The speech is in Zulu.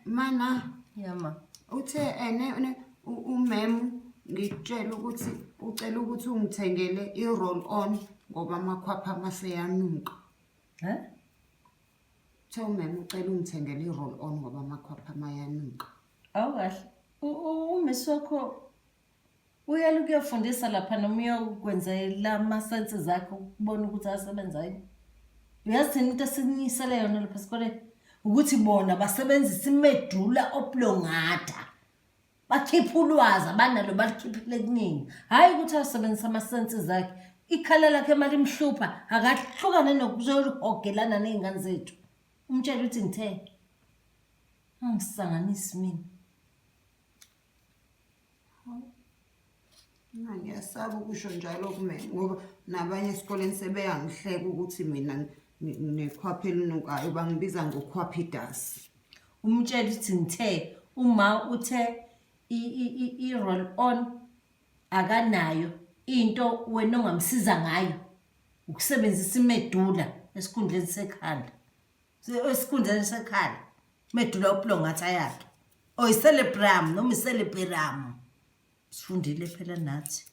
Mana Yama. uthe ene ne umem ngikutshela ukuthi ucela ukuthi ungithengele i-roll on ngoba amakhwapha maseyanuka. He? Uthe umem ucela ungithengele i-roll on ngoba amakhwapha mayanuka. Awukahle. Umisi wakho uyala ukuyofundisa lapha noma uyokwenzela ama-senses akhe ukubona ukuthi asebenza yini. Uyazi thina into esinyisele yona lapha esikoleni ukuthi bona basebenzisa imedula oblongata. Bakhipha ulwazi abanalo balikhiphile kuningi. Hhayi ukuthi asebenzisa ama-senses akhe. Ikhala lakhe uma limhlupha akahlukane nokuzohogelana ney'ngane zethu. Umtshele ukuthi ngithe angisanganisi mina. Mina ngiyasaba ukusho njalo kumina ngoba nabanye esikoleni sebeyangihleka ukuthi mina nginekhwapha elinukayo bangibiza ngokhwaphidasi. Umtshele ukuthi ngithe uma uthe i-roll on akanayo into wena ongamsiza ngayo ukusebenzisa imedula esikhundleni sekhanda. Esikhundleni sekhala medula uplongatha yakhe or icelebram noma icelebram. Sifundile phela nathi.